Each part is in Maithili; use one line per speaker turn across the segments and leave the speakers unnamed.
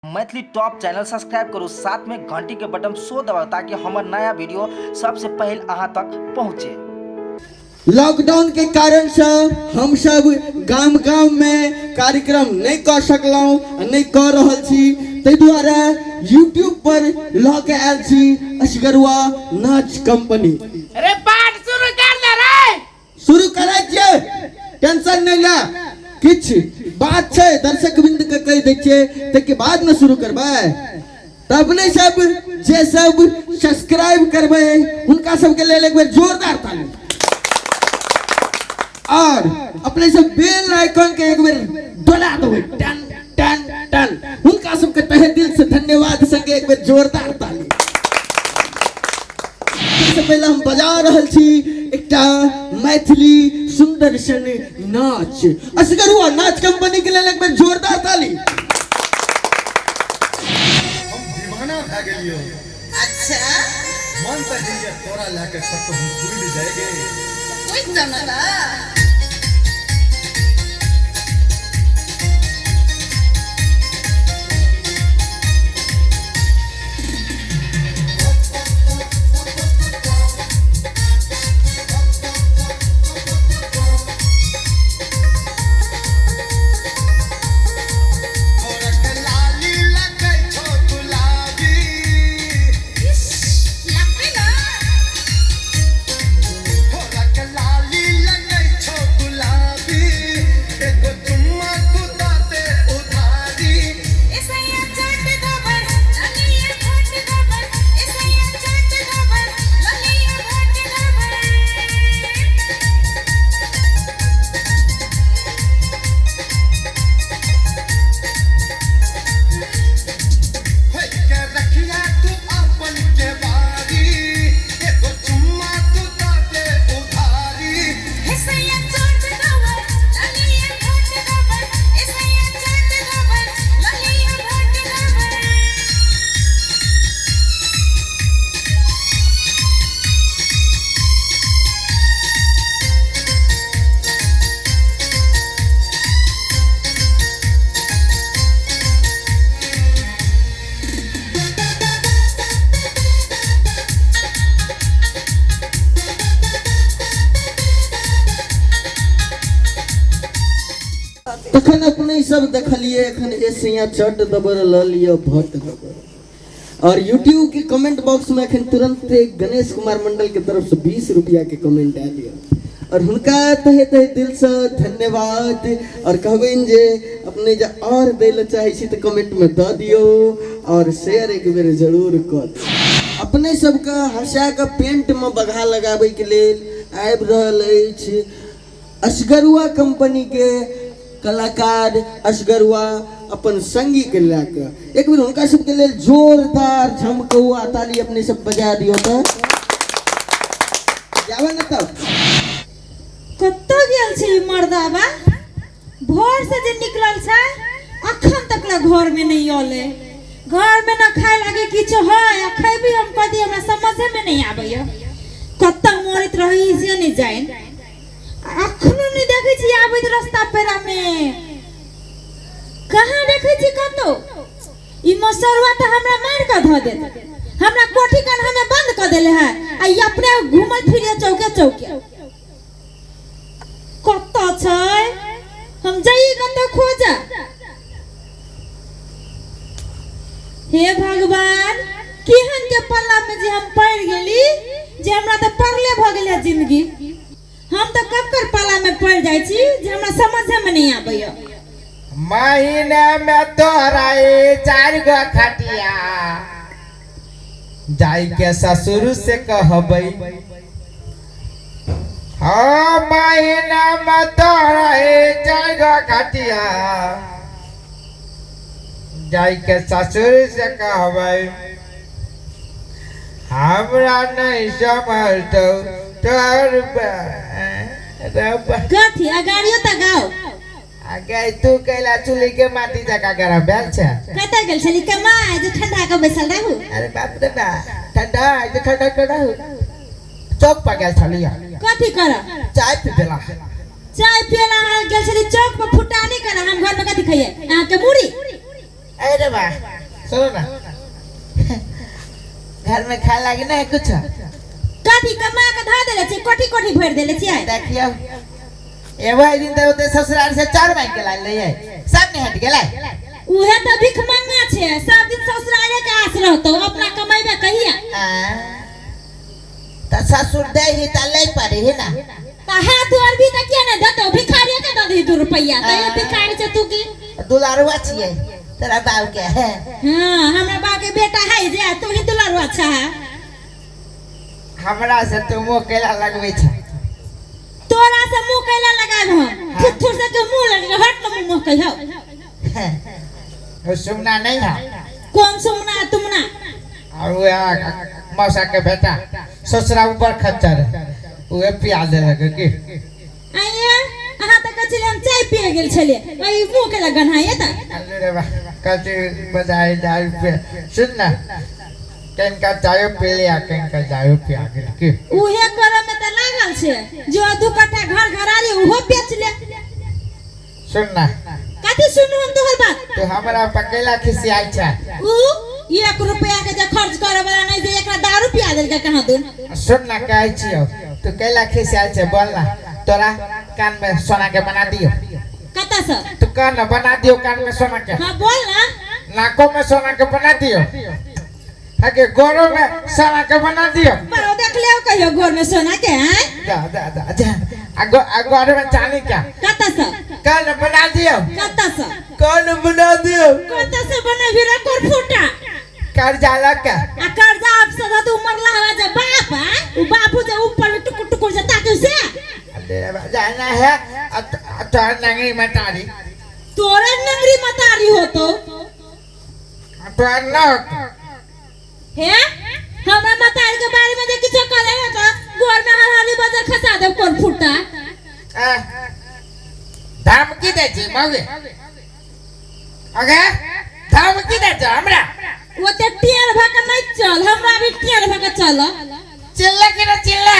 मैथिली टॉप चैनल सब्सक्राइब करू, साथ में घंटी के बटन सो दबाउ ताकि हमर नया वीडियो सबसे पहले अहाँ तक पहुँचे।
लॉकडाउन के कारण से हम सब गाम गाम में कार्यक्रम नहीं कर सकलहुँ आ नहीं कर रहल छी, ताहि दुआरे यूट्यूब पर लऽ के आयल छी असगरुआ नाच कंपनी।
अरे पाठ शुरू कर दे रे।
शुरू करै छियै, टेंशन नहीं ले, किछु बात छै दर्शक बिंद के कहि दै छियै, ताहिके बाद ने शुरू करबै। तब नहि सब जे सब सब्सक्राइब करबै हुनका सबके लेल एक बेर जोरदार ताली, और अपने सब बेल आइकन के एक बेर डोला देबै टन टन टन, हुनका सबके तहे दिल से धन्यवाद संगे एक बेर जोरदार ताली। सबसे पहले हम बजा रहल छी एकटा मैथिली सुंदर सन नाच, असगरुआ नाच कंपनी के लेल एक बेर जोरदार ताली।
हम दीवाना भए गेलियो।
अच्छा।
मन तऽ होइए तोरा लए कऽ कतहु हम कूदि जाय गे।
कूदि जाउ ने तऽ।
तोरक लाली लगै छौ गुलाबी।
इस, लगतै ना।
तोरक लाली लगै छौ गुलाबी, एगो चुम्मा तू दऽ दे उधारी।
इसैया चट दबर ललिया भट दबर, इसैया चट दबर ललिया भट दबर।
होय के रखिया तू अपन केवारी, एगो चुम्मा तू दऽ दे उधारी।
इसैया चट दबर ललिया भट दबर, इसैया चट दबर ललिया भट दबर।
तखन अपने सब देखलिए एखन ए सैया चट दबर ल लिअ भट दबर, और यूट्यूब के कमेंट बॉक्स में एखन तुरंत गणेश कुमार मंडल के तरफ से 20 रुपया के कमेंट आयल यऽ, और हुनका तहे तहे दिल से धन्यवाद। और कहबनि जे अपने जे और दै लए चाहै छी तऽ कमेंट में दऽ दियौ और शेयर एक बेर जरूर कऽ दियौ। अपने सबके हंसा कऽ पेंट में बघा लगाबै के लेल आबि रहल अछि असगरुआ कंपनी के कलाकार असगरुआ अपन संगी के लए कऽ। एक बेर हुनका सबके लेल जोरदार झमकौआ ताली अपने सब बजा दियौ तऽ जाबे ने तब।
कतऽ गेल छै ई मर्दाबा? भोर से जे निकलल छै अखन तक ला घर में नहीं अलै। घर में न खाए लागे किछु है आ खैबी हम कथी, हमरा समझे में नहीं आबैया। कतऽ मरैत रही से नहीं जानि। अखनो नहीं देखै छी आबैत रास्ता पेरा में, कहाँ देखै छी कतौ। ई मसरुआ तऽ हमरा मारि कऽ धऽ देत, हमरा कोठी कन्हा में बंद कऽ देले है आ ई अपने घूमैत फिरे चौके चौके। कतऽ छै हम जाइए कतऽ खोजा। हे भगवान, केहन के पल्ला में जे हम पड़ि गेली जे हमरा तऽ पड़ले भऽ गेल है जिंदगी। हम तऽ कब कर पाला में पड़ि जाइ छी जे हमरा समझे में नहीं आबैया।
महीने में तोरा ई 4 गो खटिया जाई के ससुर से कहबै। हाँ, महीना में तोरा ई 4 गो खटिया जाई के ससुर से कहबै। हमरा नहीं समझतौ तोर रब।
कथी अगाड़ियो तऽ गाओ।
आगे तू कैला चुली के माटी जका गरम भेल छै।
कतऽ गेल छली कमाय जे ठंडा के बैसल रहू?
अरे बाप रे बा, ठंडा जे ठंडा के रहू। चौक पर गेल छली।
कथी कर?
चाय पीबेला।
चाय पियला अहाँ गेल छली चौक पर फुटानी कर, हम घर में कथी खइए? अहाँ के मुड़ी।
अरे बा, सुनो ना, घर में खाए लागी ना है कुछ?
कथी कमा के धऽ देले छियै, कोठी कोठी भरि देले छियै।
देखियो एगो दिन तो ओते ससुराल से 4 महीने के लाल रहिए, सब नहीं हट गेलै।
उहे तऽ भिखमंगा छै, सब दिन ससुराले के आस रहतौ, अपना कमेबे कहिया?
त ससुर दे ही त ले पड़े ही ना।
त हाथ और भी त किया नै देतौ, भिखारी के दऽ दही 2 रुपैया, तैयो भिखारी छै तू की?
दुलारुआ छियै तोरा बाप के।
हां, हमरा बाप के बेटा है जे तू ही दुलारुआ छा।
हमरा से तू मुंह केला लगबै छ।
तोरा से मुंह केला लगाब हम? थुथुर से के मुंह लग हट न मुंह कहियो।
वो सुमना नहीं है।
कौन सुमना तुमना?
और वो मौसा के बेटा ससुरा ऊपर खच्चर उहे पिया देलक की।
आइए अहाँ त कहै छलियै हम चाय पिए गेल छलियै, ई मुंह के लगन है त।
अरे बा कथी बजाई दारू पे। सुन ना, कनका चाय पी लिया, कनका दारू पिया गेल की।
उहे करे में त लागल छै, जो 2 कट्ठा घर घरारी उहो बेच ले।
सुन ना।
कथी सुनू हम तोहर बात?
तू हमरा पकेला खिसियाई छै।
ऊ 1 रुपया के जे खर्च करे वाला नहीं जे एकरा दारू पिया देलकै कहाँ दून।
सुन ना कहै छियौ, तू कैला खिसियाई छै बोल ना, तोरा कान में सोना के बना दियो।
कतऽ से?
तू कह ना बना दियो कान में सोना के।
हां बोल ना।
नाको में सोना के बना दियो, आगे गोरो में सोना के बना दियो।
बरो देख लियो कहियो गोर में सोना के हैं?
जा जा जा जा। आगो गोर में चांदी क्या?
कतऽ से?
कान बना दियो।
कतऽ से?
कान बना दियो।
कतऽ से बनेबी रे कोर फूटा?
कर्जा लग के।
आ कर्जा अब से तो उमर लहवा जे बाप आ, उ बापू जे ऊपर में टुकुर टुकुर जे ताके से।
अरे जाना है तोहर नंगरी मतारी।
तोरा नंगरी मतारी होतो।
तोहर न होतो।
हे हमरा मतारी के बारे में जे किछो कहले है त गोर में हरहरी बजर खसा देब कोन फूटा।
धमकी दै छी मौगी। अगे धमकी दै छै हमरा।
ओते टेढ़ भ के नहीं चल, हमरा भी टेढ़ भ के चल।
चिल्ला के ना चिल्ला,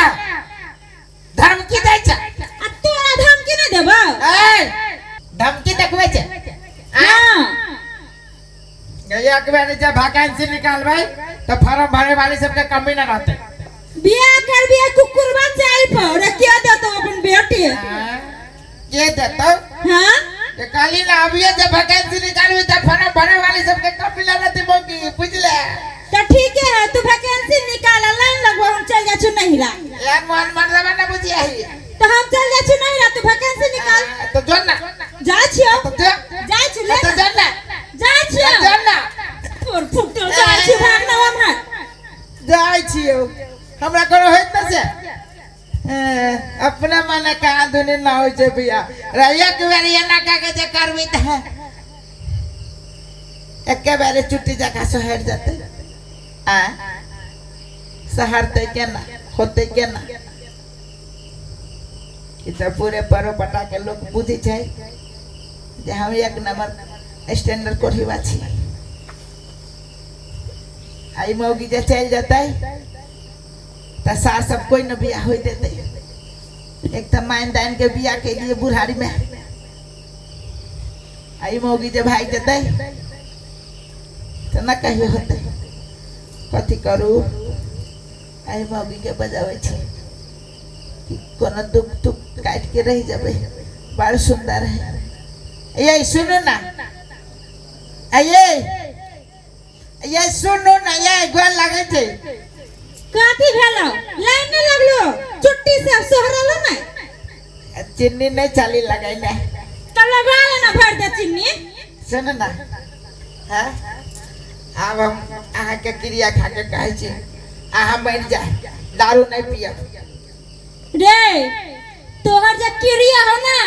धमकी दै छै।
आ तोरा धमकी नहीं देबौ?
ए धमकी देखबै छै।
हां
एक बेर जब वैकेंसी निकालबै तो फॉर्म भरे वाली सबके कमी ना रहते।
बियाह करबी कुकुरबा चाल पर रे के देतौ अपन बेटी?
के देतौ?
हां
के काली ना अभी जब वैकेंसी निकालबी त फॉर्म भरे वाली सबके कमी ना रहते मौकी, बुझले?
त ठीक है, तू वैकेंसी निकाल लाइन लगबो, हम चल जा छु नहिरा।
यार मोहन मरलबा ना बुझियाही।
त हम चल जा छु नहिरा, तू वैकेंसी निकाल।
तो जोन ना।
जा छियो।
तो जो।
जा छु ले।
तो जोन ना।
जा छियो।
जोन ना।
तोर फुटल जा छु भाग ना हम।
जाय छियो, हमरा कोनो होइत न से। अपना मने कहाँ दुनी ना होइ छै भैया। रहिया के बेर एना कह के जे करबी त एके बेर चुट्टी जकाँ सोहरि जेतै। आ सहरतै केना, होतै केना? ई तऽ पूरे परोपट्टा के लोक बुझै छै जे हम 1 नंबर स्टैंडर्ड कोठीवा छी। आ ई मौगी जे चलि जेतै तऽ सार सब कोइ न बियाह होइ देतै। एक तऽ माइन दाइन के बियाह केलियै बुढ़ारी में, आ ई मौगी जे भागि जेतै तऽ न कहियो होतै। कथी करू? एहि मौगी के बजाबै छी कि कोनो दुख तुख काटि के रहि जेबै। बड़ सुंदर है। ये सुनू ना, ये सुनू ना, ये गोर लागै छै।
कथी भेलो? लाइन नहीं लगलो, चुट्टी से सोहरलो नहीं।
चिन्नी नहीं चाली लगैने।
त लगा लेना भर दे चिन्नी।
सुनू ना, हाँ आब हम अहाँके क्रिया खा के कहै छी अहाँ मरि जाए, दारू नहीं पियब।
रे तोहर जे क्रिया हो ना,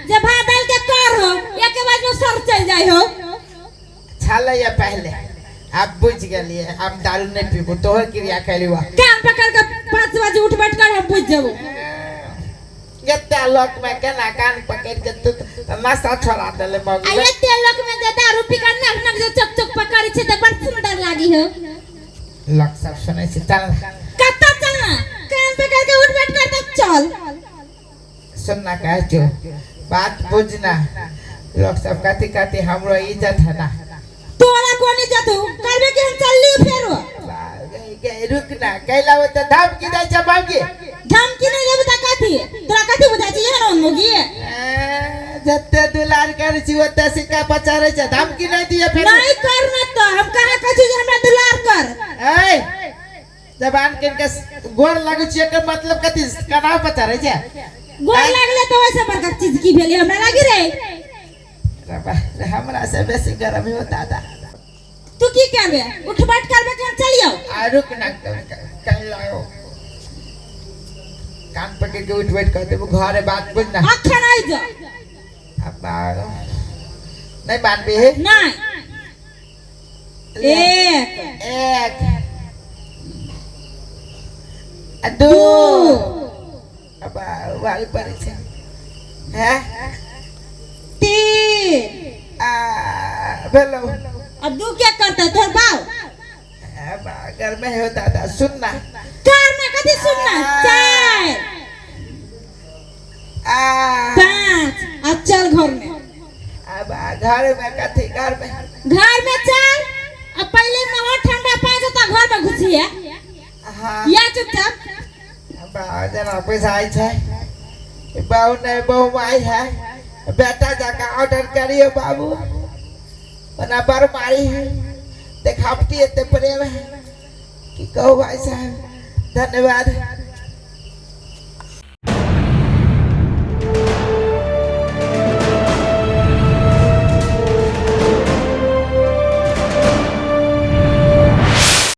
जे भात दाल के कर हो, एके बार में सर चल जाय हो।
छलैया पहले, अब बुझ गेलियै, हम दारू नहीं पीबू, तोहर क्रिया खेलू।
कान पकड़ के 5 बजे उठ बैठ कर हम बुझ जेबो।
एते लोक में केना कान पकड़ के तू नशा छोड़ा देले मौगी।
आ एते लोक में जे दारू पी के नक नक जे चक चक पकड़ै छै त बड़ सुंदर लागी हो।
लोक सब सुनै छै। चल
कतऽ चलना, कान पकड़ के उठ बैठ कर तब चल।
सुनना कहै छौ, बात बुझना। लोक सब कथी कथी हमरो इज्जत है ना।
तोरा कोन इज्जत हो?
कैला होते धमकी दै छै बाबूजी।
धमकी नहीं देबू त कथी तोरा कथी बुझाइ छै एहन ओहन मौगी?
जते दुलार करै छी ओते सिक्का पचारै छै, धमकी नहीं दिए फेर।
नहीं कर न तो हम कहाँ कहै छी जे हमरा दुलार कर।
ऐ जबान के गोर लागै छी, एकर मतलब कथी? कना पचारै छै?
गोर लागले तो वैसे बड़का चीज की भेलै हमरा लागी रे।
रबा, हमरा से बेसी गरम हो दादा।
तू की करबे? उठ बैठ करबे कि हम चलियो?
आ रुक ना, कल लाओ कान पकड़ के उठ बैठ कर देबो, घरे बात बुझ ना।
अखन आई जा।
अब नहीं मानबी है?
नहीं। एक
एक आ दू अब वाली पड़ै छै हैं
तीन
आ भेलो।
अब दू क्या करता है तोहर बाप?
अब घर में हो दादा सुनना।
करना कथी सुनना? चार
आ
पाँच अब चल घर में।
अब घर में कथी? घर में
घर में चल। अब पहले नहा ठंडा पानी होता घर में घुसी है।
हाँ
या चुपचाप।
अब जना पैसा आई छै बहु नहीं बहु माई है, बेटा जाकर ऑर्डर करियो बाबू बना बर मारी है देखावटी एते प्रेम है कि कहो भाई साहब धन्यवाद।